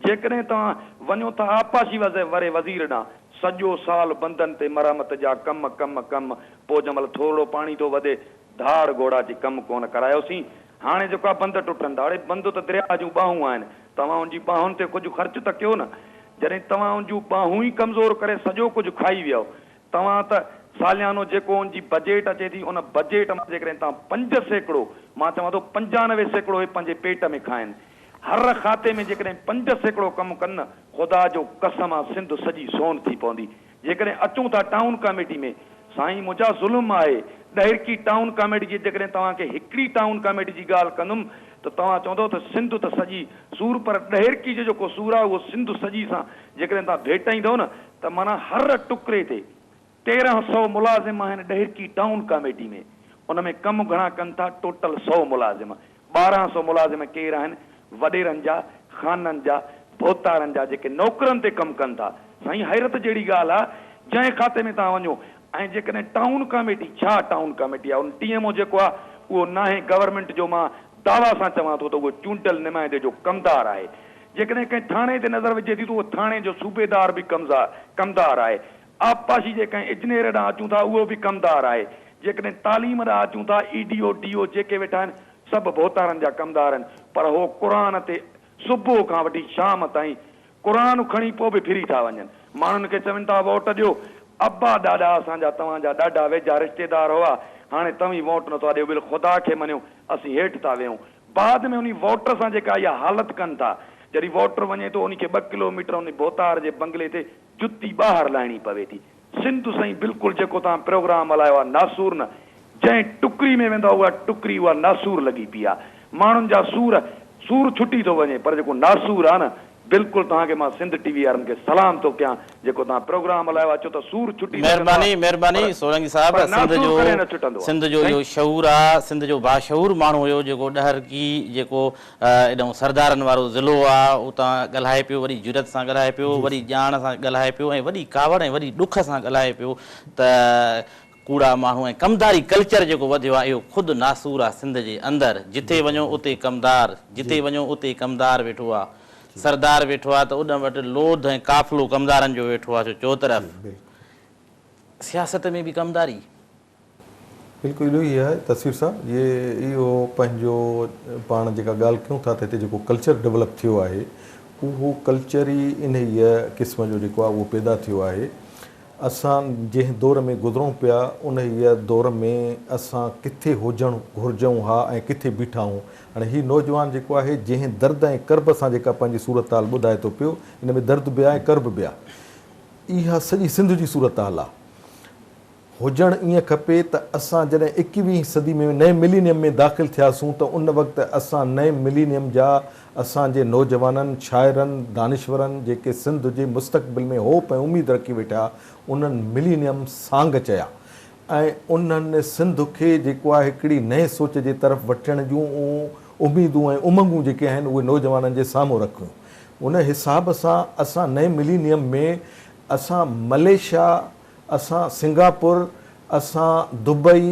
Speaker 6: جيڪڏهن توهان وڃو ٿا آبپاشي واري وزير ڏانهن، سڄو سال بندن تي مرمت جا ڪم ڪم ڪم، پوء جنهن مهل ٿورڙو پاڻي ٿو وڌي، ڌاڙ گهوڙا چي ڪم ڪونه ڪرايوسين، هاڻي جيڪو آ بند ٽٽن ٿا. اڙي بند ته درياهه جون ٻانهون آهن، توهان ان جي ٻانهن تي ڪجهه خرچ ته ڪيو نه. جڏهن توهان ان جون ٻانهون ئي ڪمزور ڪري سڄو ڪجهه کائي ويؤ. توهان ته ساليانو جيڪو ان جي بجيٽ اچي ٿي ان بجيٽ مان جيڪڏهن توهان 5%، مان چوان ٿو 95% اهي پنهنجي پيٽ ۾ کائن. هر کاتي ۾ جيڪڏهن 5% ڪم ڪن نه خدا جو قسم آ سنڌ سڄي سون ٿي پوندي. جيڪڏهن اچون ٿا ٽائون ڪاميٽي ۾ سائين منهنجا ظلم آهي ڏهرڪي ٽائون ڪاميٽي جي جيڪڏهن توهان کي هڪڙي ٽائون ڪاميٽي جي ڳالهه ڪندم ته توهان چوندؤ ته سنڌ ته سڄي سور پر ڏهرڪي جو جيڪو سور آهي اهو سنڌ سڄي سان جيڪڏهن توهان ڀيٽائيندؤ نه ته معنيٰ هر ٽڪري تي 1300 ملازم آهن ڏهرڪي ٽائون ڪاميٽي ۾ ان ۾ ڪم گهڻا ڪن ٿا ٽوٽل سئو ملازم 1200 ملازم ڪير آهن وڏيرن جا خانن جا ڀوتارن جا جيڪي نوڪرن تي ڪم ڪن ٿا سائين حيرت جهڙي ڳالهه آ جنهن کاتي ۾ توهان وڃو ۽ جيڪڏهن ٽائون ڪاميٽي ڇا ٽائون ڪاميٽي آ ان ٽي ايم او جيڪو آ اهو ناهي گورنمينٽ جو مان دعويٰ سان چوان ٿو ته اهو چونڊيل نمائندي جو ڪمدار آهي جيڪڏهن ڪنهن ٿاڻي تي نظر وجهي ٿي ته اهو ٿاڻي جو صوبيدار به ڪمدار آهي آبپاشي جي ڪنهن اجنير ڏانهن اچون ٿا اهو به ڪمدار آهي جيڪڏهن تعليم ڏانهن اچون ٿا اي ڊي او ڊي او جيڪي ويٺا آهن سڀ ڀوتارن جا ڪمدار آهن پر هو قرآن تي صبح کان وٺي شام تائين قرآن کڻي پوء به ڦري ٿا وڃن ماڻهن کي چون ٿا ووٽ ڏيو ابا ڏاڏا اسان جا توهان جا ڏاڍا ويجها رشتيدار هئا هاڻي توهين ووٽ نٿا ڏيو بل خدا کي مڃيو اسين هيٺ ٿا ويهون بعد ۾ انهي ووٽر سان جيڪا اها حالت ڪن ٿا جڏهن ووٽر وڃي ٿو انهي کي ٻه ڪلو ميٽر انهي ڀوتار جي بنگلي تي جتي ٻاهر لاهڻي پوي ٿي. سنڌ سائين بلڪل جيڪو توهان پروگرام هلايو آ ناسور نه جنهن ٽڪري ۾ ويندؤ اها ٽڪري اها ناسور لڳي پئي آ ماڻهن جا سور سور ڇٽي ٿو وڃي پر جيڪو ناسور آ نه بلڪل توهان کي مان سنڌ ٽي وي وارن کي سلام ٿو ڪيان جيڪو توهان پروگرام هلايو آ ڇو ته سور ڇٽي سگهندو آ
Speaker 1: مهرباني مهرباني
Speaker 6: پر
Speaker 1: سولنگي صاحب
Speaker 6: پر
Speaker 1: سنڌ
Speaker 6: ناسور
Speaker 1: جو
Speaker 6: ڪڏهن نه ڇٽندو آ
Speaker 1: سنڌ جو
Speaker 6: سائين.
Speaker 1: اهو شعور آ سنڌ جو باشعور ماڻهو هيو جيڪو ڏهرڪي جيڪو ايڏانهن سردارن وارو ضلعو آ اتان ڳالهائي پيو وڏي جرئت سان ڳالهائي پيو وڏي ڄاڻ سان ڳالهائي پيو ۽ وڏي ڪاوڙ ۽ وڏي ڏک سان ڳالهائي پيو ته ڪوڙا ماڻهو ۽ ڪمداري ڪلچر جيڪو وڌيو آ اهو خود ناسور آ سنڌ جي اندر جتي وڃو اتي ڪمدار جتي وڃو اتي ڪمدار ويٺو آ سردار ويٺو آ ته اڏ وٽ لوڌ ۽ قافلو ڪمدارن جو ويٺو آ سو چوطرف سياست ۾ به ڪمداري.
Speaker 2: بلڪل اهو ئي آهي تصوير صاحب جي اهو پنهنجو پاڻ جيڪا ڳالهه ڪيون ٿا ته هتي جيڪو ڪلچر ڊولپ ٿيو آهي اهو ڪلچر ئي انهيء قسم جو جيڪو آهي اهو پيدا ٿيو آهي اسان جنهن دور ۾ گذرون پيا انهيء دور ۾ اسان ڪٿي هجڻ گهرجون ها ۽ ڪٿي بيٺا آهون. هاڻي هي نوجوان جيڪو آهي جنهن درد ۽ ڪرب سان جيڪا پنهنجي صورتحال ٻڌائي ٿو پيو ان ۾ درد به آهي ۽ ڪرب به آهي. اها سڄي سنڌ جي صورتحال آهي. هجڻ ائين کپي ته اسان جڏهن ايڪويهين صدي ۾ نئين ملينيم ۾ داخل ٿياسون ته ان وقت اسان نئين ملينيم جا اسان جي نوجوانن، شاعرن، دانشورن جيڪي سنڌ جي مستقبل ۾ هوپ ۽ اميد رکي ويٺا انهن ملينيم سانگ چيا ۽ انهن سنڌ کي جيڪو آهي هڪڙي نئين سوچ جي طرف وٺڻ جون اميدون ۽ امنگون جيڪي آهن اهي نوجوانن جي سامهون رکيون ان حساب سان اسان نئين ملينيم ۾ اسان مليشيا اسان سنگاپور، اسان دبئي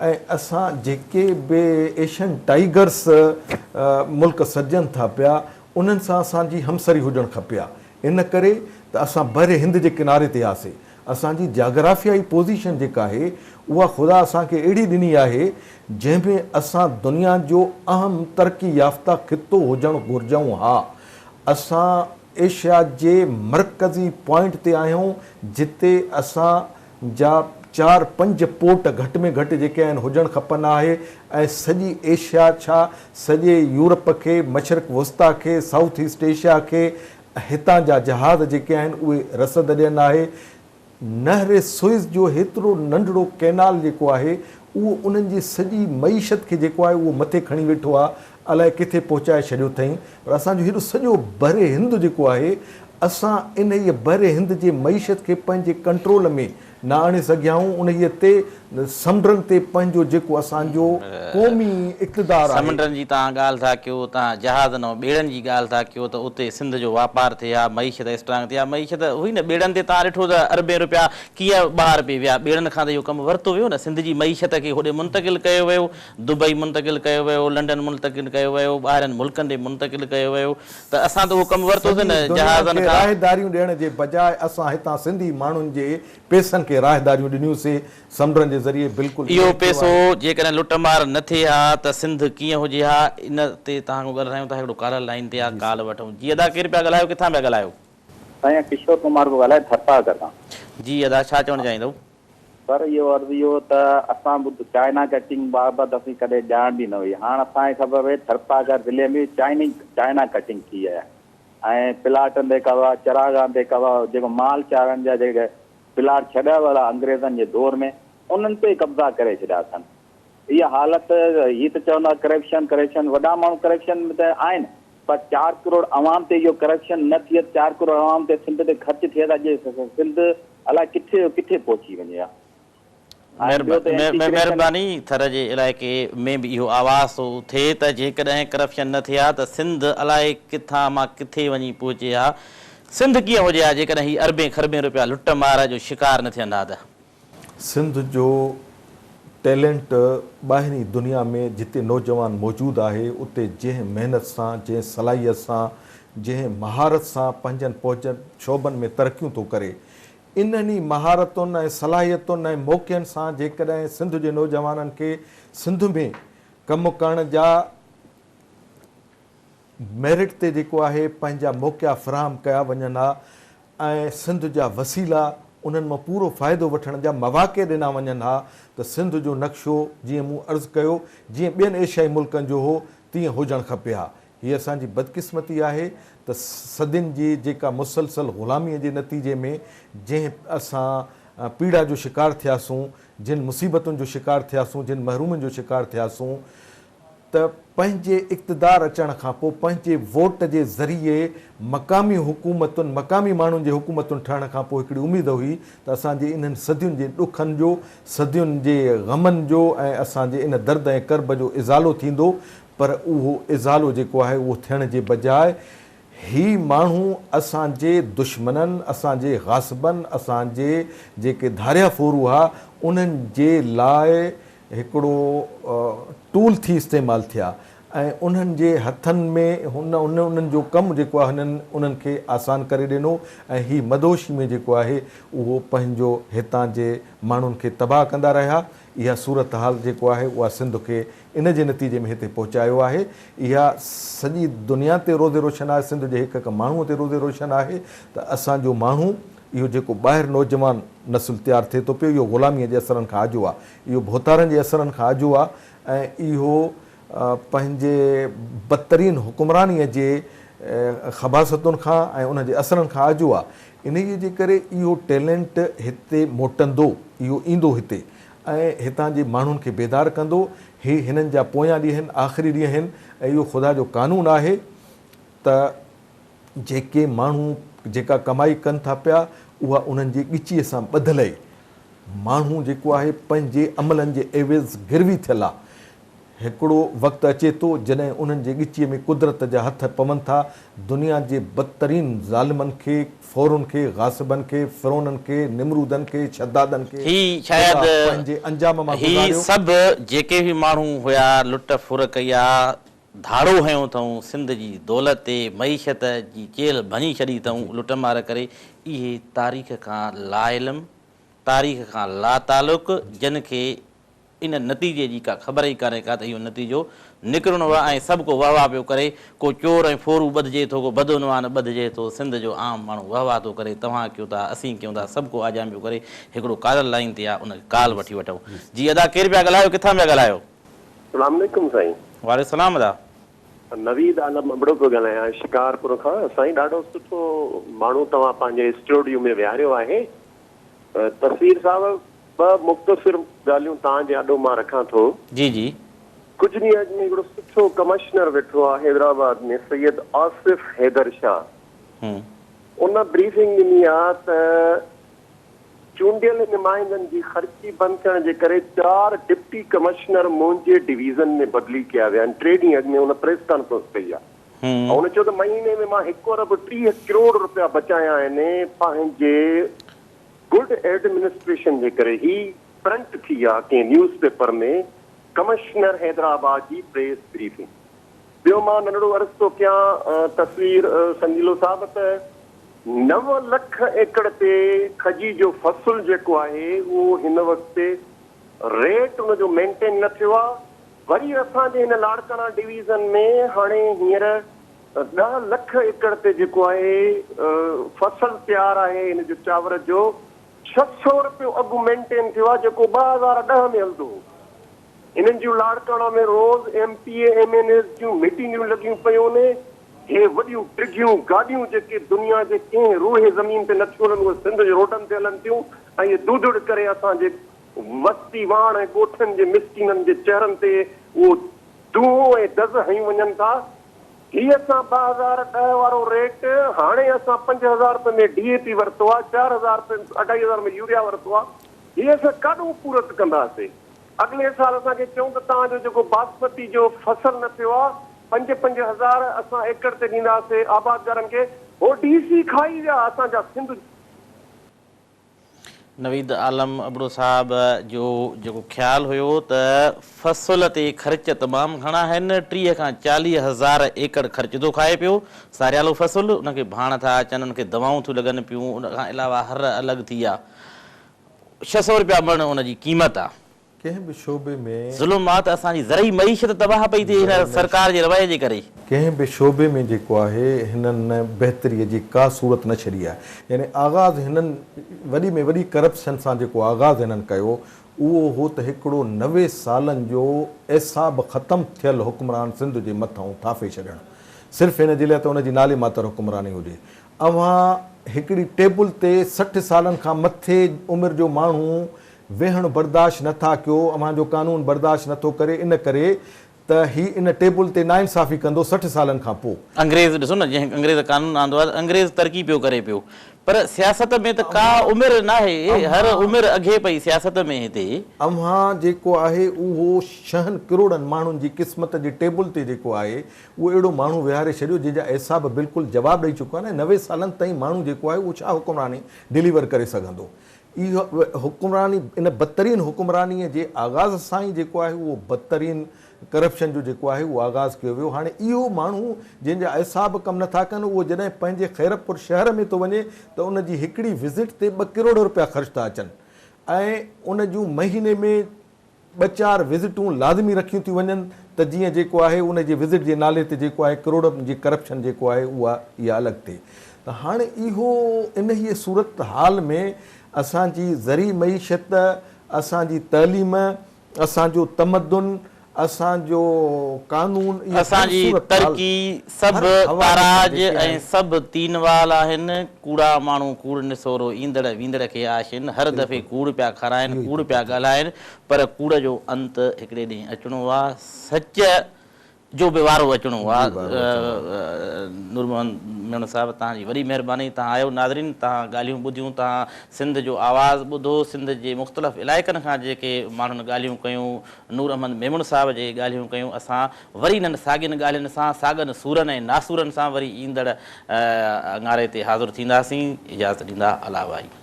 Speaker 2: ۽ اسان جيڪي به ايشين ٽائيگرس ملڪ سڏجن ٿا پيا انهن سان اسان جي همسري هجڻ کپي ها ان ڪري ته اسان بحر هند جي ڪناري تي هئاسي اسان جي جاگرافيائي پوزيشن جيڪا آهي اها خدا اسان کي اهڙي ڏني آهي جنهن ۾ اسان دنيا جو اهم ترقي يافته خطو هجڻ گهرجون ها اسان ايشيا جي مرڪزي پوائنٽ تي آهيون جتي اسان جا چار پنج پورٽ گهٽ ۾ گهٽ جيڪي آهن هجڻ کپن آهي ۽ سڄي ايشيا ڇا سڄي يورپ کي مشرق وسطيٰ کي سائوٿ ايسٽ ايشيا کي هتان جا جهاز جيڪي آهن اهي رسد ڏين آهي نهر سوئز جو هيترو ننڍڙو ڪئنال جيڪو آهي اهو انهن جي سڄي معيشت کي جيڪو آهي اهو مٿي کڻي ويٺو آهي الائي ڪٿي پهچائي ڇڏيو اٿئين پر اسان جو هيڏو سڄو بحر هند جيڪو آهي اسان انهيء بحر هند جي معيشت کي پنهنجي ڪنٽرول ۾ نه آڻي سگهيا آهيون انهيء تي سمنڊن تي پنهنجو جيڪو اسان جو قومي اقتدار آهي.
Speaker 1: سمنڊن جي توهان ڳالهه ٿا ڪيو، توهان جهازن ۽ ٻيڙن جي ڳالهه ٿا ڪيو ته اتي سنڌ جو واپار ٿئي ها، معيشت اسٽرانگ ٿئي ها، معيشت هئي نه ٻيڙن تي توهان ڏٺو ته اربين روپيا ڪيئن ٻاهر پئي ويا، ٻيڙن کان ته اهو ڪم ورتو ويو نه، سنڌ جي معيشت کي هوڏي منتقل ڪيو ويو، دبئي منتقل ڪيو ويو، لنڊن منتقل ڪيو ويو، ٻاهرين ملڪن ڏي منتقل ڪيو ويو ته اسان ته اهو ڪم ورتوسين
Speaker 2: سڄي
Speaker 1: نه
Speaker 2: دنيا
Speaker 1: جهازن
Speaker 2: کي
Speaker 1: کان.
Speaker 2: راهداريون ڏيڻ جي بجاء اسان هتان سنڌي ماڻهن جي پئسن کي راهداريون ڏنيون سي سمنڊن جي ذريعي بلڪل
Speaker 1: اهو
Speaker 2: ائين ٿيو
Speaker 1: پئسو
Speaker 2: آهي.
Speaker 1: جيڪڏهن لٽ مار نه ٿئي ها ته سنڌ ڪيئن هجي ها ان تي توهان کان ڳالهايون ٿا هڪڙو ڪالر لائين تي آ ڪال وٺون جي ادا ڪير پيا ڳالهايو ڪٿان پيا ڳالهايو.
Speaker 7: سائين ڪشور ڪمار پيو ڳالهايان ٿرپارڪر کان.
Speaker 1: جي ادا ڇا چوڻ چاهيندؤ.
Speaker 7: سر اهو عرض اهو ته اسان ٻڌ چائنا ڪٽنگ بابت اسين ڪڏهن ڄاڻ به نه هئي هاڻ اسان کي خبر پئي ٿرپارڪر ضلعي ۾ چائني چائنا ڪٽنگ ٿي آهي ۽ پلاٽن تي قبضا چراگاهن تي قبضا جيڪو مال چارڻ جا جيڪي پلاٽ ڇڏيا ويا هئا انگريزن جي دور ۾ انهن تي قبضا ڪري ڇڏيا اٿن. اها حالت هي ته چوندا ڪرپشن ڪرپشن وڏا ماڻهو ڪرپشن ۾ ته آهن پر چار ڪروڙ عوام تي اهو ڪرپشن نه ٿئي ته چار ڪروڙ عوام تي سنڌ تي خرچ ٿئي ته اڄ سنڌ الائي ڪٿي جو ڪٿي پهچي وڃي ها ۽ ٻيو ته اينٽي ڪرپشن
Speaker 1: مهرباني ٿر جي علائقي ۾ به اهو آواز ٿو اٿي ته جيڪڏهن ڪرپشن نه ٿئي ها ته سنڌ الائي ڪٿان مان ڪٿي وڃي پهچي ها سنڌ ڪيئن هجي ها جيڪڏهن هي اربين کربين روپيا لٽ مار جو شڪار نه ٿين ها ته.
Speaker 2: سنڌ جو ٽيلنٽ ٻاهرين دنيا ۾ جتي نوجوان موجود آهي اتي جنهن محنت سان جنهن صلاحيت سان جنهن مهارت سان پنهنجن پنهنجن شعبن ۾ ترقيون ٿو ڪري انهن ئي مهارتن ۽ صلاحيتن ۽ موقعن سان جيڪڏهن سنڌ جي نوجوانن کي سنڌ ۾ ڪم ڪرڻ جا ميرٽ تي جيڪو آهي پنهنجا موقعا فراهم ڪيا وڃن ها ۽ سنڌ جا وسيلا انهن مان پورو فائدو وٺڻ جا مواقع ڏنا وڃن ها ته سنڌ جو نقشو جيئن مون عرض ڪيو جيئن ٻين ايشيائي ملڪن جو هو تيئن هجڻ کپي ها. هي اسان جي بدقسمتي آهي ته صدين جي جيڪا مسلسل غلاميء جي نتيجي ۾ جنهن اسان پيڙا جو شڪار ٿياسون، جن مصيبتن جو شڪار ٿياسون، جن محرومين جو شڪار ٿياسون، ته پنهنجي اقتدار اچڻ کان پوء پنهنجي ووٽ جي ذريعي مقامي حڪومتن، مقامي ماڻهن جي حڪومتن ٺهڻ کان پوء هڪڙي اميد هئي ته اسان جي انهن صدين جي ڏکن جو، صدين جي غمن جو ۽ اسان جي ان درد ۽ ڪرب جو ازالو ٿيندو پر اهو ازالو جيڪو آهي اهو ٿيڻ جي بجاء هي ماڻهو اسان جي دشمنن، اسان جي غاصبن، اسان جي جيڪي ڌاريا ڦورو ها انهن جي لاء هڪڙو ٽول ٿي استعمال ٿيا ۽ انهن جي هٿن ۾ هن انهن جو ڪم جيڪو آهي هنن انهن کي آسان ڪري ڏنو ۽ هي مدهوشي ۾ جيڪو آهي اهو پنهنجو هتان جي ماڻهن کي تباهه ڪندا رهيا. اها صورتحال جيڪو آهي اها سنڌ کي ان جي نتيجي ۾ هتي پهچايو آهي. اها سڄي دنيا تي روز روشن آهي، سنڌ جي هڪ هڪ ماڻهو تي روز روشن آهي ته اسان جو ماڻهو اهو جيڪو ٻاهر نوجوان نسل تيار ٿئي ٿو پيو اهو غلاميء جي اثرن کان آجو آهي. اهو ڀوتارن جي اثرن کان آجو آ ۽ اهو پنهنجي بدترين حڪمرانيء جي خباثتن کان ۽ انهن جي اثرن کان آجو آ. انهيء جي ڪري اهو ٽيلنٽ هتي موٽندو، اهو ايندو هتي ۽ هتان جي ماڻهن کي بيدار ڪندو. هي هنن جا پويان ڏينهن، آخري ڏينهن آهن ۽ اهو خدا جو قانون آهي ته جيڪي ماڻهو جيڪا ڪمائي ڪن ٿا پيا اها انهن جي ڳچيء سان ٻڌل اهي. ماڻهو جيڪو آهي پنهنجي عملن جي عيوض گروي ٿيل آ. هڪڙو وقت اچي ٿو جڏهن انهن جي ڳچيء ۾ قدرت جا هٿ پون ٿا. دنيا جي بدترين ظالمن کي، ڦورن کي، غاصبن کي، فرعونن کي، نمرودن کي، شدادن کي
Speaker 1: هي
Speaker 2: خدا
Speaker 1: شايد
Speaker 2: پنهنجي انجام مان
Speaker 1: هي
Speaker 2: گذاريو.
Speaker 1: سڀ جيڪي به ماڻهو هيا لٽ ڦر ڪئي آ، ڌاڙو هنيو اٿئون، سنڌ جي دولت تي معيشت جي چيلهه ڀڃي ڇڏي اٿئون لٽ مار ڪري، اهي تاريخ کان لاعلم، تاريخ کان لاتعلق، جن کي ان نتيجي جي ڪا خبر ئي ڪانهي ڪا ته اهو نتيجو نڪرڻو آهي ۽ سڀ ڪو وهه واه پيو ڪري، ڪو چور ۽ ڦورو ٻڌجي ٿو، ڪو بدعنوان ٻڌجي ٿو، سنڌ جو عام ماڻهو وهه واه ٿو ڪري، توهان ڪيو ٿا، اسين ڪيون ٿا، سڀ ڪو آجيان پيو ڪري، هڪڙو ڪالر لائين تي آ ان کي ڪال وٺي وٺون. جي ادا ڪير پيا ڳالهايو ڪٿان پيا ڳالهايو؟
Speaker 8: سلام عليڪم سائين.
Speaker 1: وعليڪم السلام ادا.
Speaker 8: نويد عالم ابڙو پيو ڳالهايان شڪارپور کان سائين ڏاڍو سٺو ماڻهو توهان پنهنجي اسٽوڊيو ۾ ويهاريو آهي تصوير صاحب ٻه مختصر ڳالهيون توهان جي آڏو مان رکان ٿو.
Speaker 1: جي جي.
Speaker 8: ڪجهه ڏينهن اڳ ۾ هڪڙو سٺو ڪمشنر ويٺو آهي حيدرآباد ۾ سيد آصف حيدر شاهه ان بريفنگ ڏني آ ته چونڊيل نمائندن جي خرچي بند ٿيڻ جي ڪري چار ڊپٽي ڪمشنر منهنجي ڊويزن ۾ بدلي ڪيا ويا آهن، ٽي ڏينهن اڳ ۾ هن پريس ڪانفرنس ڪئي آهي ۽ هن چيو ته مهيني ۾ مان هڪ ارب 30 ڪروڙ رپيا بچايا آهن پنهنجي گڊ ايڊمنسٽريشن جي ڪري، هي پرنٽ ٿي آ ڪنهن نيوز پيپر ۾ ڪمشنر حيدرآباد جي پريس بريفنگ. ٻيو مان ننڍڙو عرض ٿو ڪيان تصوير سنجيلو صاحب ته 9 لک ايڪڙ تي کجي جو فصل جيڪو آهي اهو هن وقت ريٽ ان جو مينٽين نه ٿيو آهي وري اسان جي هن لاڙڪاڻا ڊويزن ۾ هاڻي هينئر 10 لک ايڪڙ تي جيڪو آهي فصل تيار آهي هن جو چانور جو 600 رپيو اگهه مينٽين ٿيو آهي جيڪو 2010 ۾ هلندو هو. هنن جون لاڙڪاڻا ۾ روز M P A M N As جون ميٽنگون لڳيون پيون ني. هي وڏيون ڊگهيون گاڏيون جيڪي دنيا جي ڪنهن روهي زمين تي نٿيون هلن اهي سنڌ جي روڊن تي هلن ٿيون ۽ اهي ڌوڌڙ ڪري اسان جي وستي واڻ ۽ ڳوٺن جي مسڪينن جي چهرن تي اهو دونهون ۽ دز هنيون وڃن ٿا. هي اسان 2010 وارو ريٽ هاڻي اسان 5000 رپين ۾ ڊي اي پي ورتو آهي، 4000 رپين اڍائي هزار ۾ يوريا ورتو آهي. هي اسان ڪاڏهون پورت ڪنداسي. اڳلي سال اسان کي چئون ته توهان جو جيڪو باسمتي جو فصل نه ٿيو آ پنج پنج هزار اسان ايڪڙ تي ڏينداسي آبادگارن کي هو ڊي سي کائي ويا اسان جا سنڌ
Speaker 1: نويد عالم ابڙو صاحب جو جيڪو خيال هيو ته فصل تي خرچ تمام گهڻا آهن، 30 کان 40 هزار ايڪڙ خرچ ٿو کائي پيو، ساريالو فصل، ان کي ڀاڻ ٿا اچن، ان کي دوائون ٿيون لڳن پيون، ان کان علاوه هر الڳ ٿي آ. 600 رپيا مڻ ان جي قيمت آ.
Speaker 2: ڪنهن به شعبي ۾.
Speaker 1: ظلم آ ته اسان جي زرعي معيشت تباهه پئي ٿئي هن سرڪار جي رويي جي ڪري.
Speaker 2: ڪنهن به شعبي ۾ جيڪو آهي هنن بهتري جي ڪا صورت نه ڇڏي آهي يعني آغاز هنن وڏي ۾ وڏي ڪرپشن سان جيڪو آغاز هنن ڪيو اهو هو ته هڪڙو 90 سالن جو اعصاب ختم ٿيل حڪمران سنڌ جي مٿئون ٿاڦي ڇڏڻ صرف هن جي لاء ته ان جي نالي ماتر حڪمراني هجي اوهان هڪڙي ٽيبل تي 60 سالن کان مٿي عمر جو ماڻهو ويهڻ برداشت نه ٿا ڪيو، اوهان جو قانون برداشت نه ٿو ڪري، ان ڪري ته هي ان ٽيبل تي ناانصافي ڪندو 60 سالن کان پوء.
Speaker 1: انگريز ڏسو نه جنهن انگريز قانون آندو آهي ته انگريز ترقي پيو ڪري پيو پر سياست ۾ ته ڪا عمر ناهي هر عمر اگهي پئي سياست ۾ هتي.
Speaker 2: اوهان جيڪو آهي اهو ڇهن ڪروڙن ماڻهن جي قسمت جي ٽيبل تي جيڪو آهي اهو اهڙو ماڻهو ويهاري ڇڏيو جنهن جا اعصاب بلڪل جواب ڏئي چڪا آهن ۽ 90 سالن تائين ماڻهو جيڪو آهي اهو ڇا حڪمراني ڊليور ڪري سگهندو. اها حڪمراني ان بدترين حڪمرانيء جي آغاز سان ئي جيڪو آهي اهو بدترين ڪرپشن جو جيڪو آهي اهو آغاز ڪيو ويو. هاڻي اهو ماڻهو جنهن جا اعصاب ڪم نٿا ڪن اهو جڏهن پنهنجي خيرپور شهر ۾ ٿو وڃي ته ان جي هڪڙي وزٽ تي ٻه ڪروڙ روپيا خرچ ٿا اچن ۽ ان جون مهيني ۾ ٻه چار وزٽون لازمي رکيون ٿيون وڃن ته جيئن جيڪو آهي ان جي وزٽ جي نالي تي جيڪو آهي ڪروڙن جي ڪرپشن جيڪو آهي اها اها الڳ ٿئي ته هاڻي اهو انهيء صورت حال ۾ اسان جي زرعي معيشت، اسان جي تعليم، اسان جو تمدن، اسان جو قانون اهي
Speaker 1: اسان
Speaker 2: هر
Speaker 1: جي
Speaker 2: صورت حال
Speaker 1: ترقي سڀ
Speaker 2: هر حوالي سان
Speaker 1: تاراج
Speaker 2: جيڪي
Speaker 1: ۽
Speaker 2: آهن.
Speaker 1: سڀ تينوال آهن، ڪوڙا ماڻهو ڪوڙ نسورو ايندڙ ويندڙ کي آشين، هر دفعي
Speaker 2: بلڪل
Speaker 1: ڪوڙ پيا کارائن،
Speaker 2: اهو ئي
Speaker 1: ڪوڙ
Speaker 2: ٿو
Speaker 1: پيا
Speaker 2: چئجي.
Speaker 1: ڳالهائن، پر ڪوڙ جو انت هڪڙي ڏينهن اچڻو آ، سچ جو به وارو اچڻو آ.
Speaker 2: جي وارو اچڻو آ.
Speaker 1: نور محمد ميمڻ صاحب توهان جي وڏي مهرباني توهان آيو، ناظرين توهان ڳالهيون ٻڌيون، توهان سنڌ جو آواز ٻڌو، سنڌ جي مختلف علائقن کان جيڪي ماڻهن ڳالهيون ڪيون، نور احمد ميمڻ صاحب جيڪي ڳالهيون ڪيون، اسان وري انهن ساڳين ڳالهين سان، ساڳن سورن ۽ ناسورن سان وري ايندڙ اڱاري تي حاضر ٿينداسين. اجازت ڏيندا. الله واهي.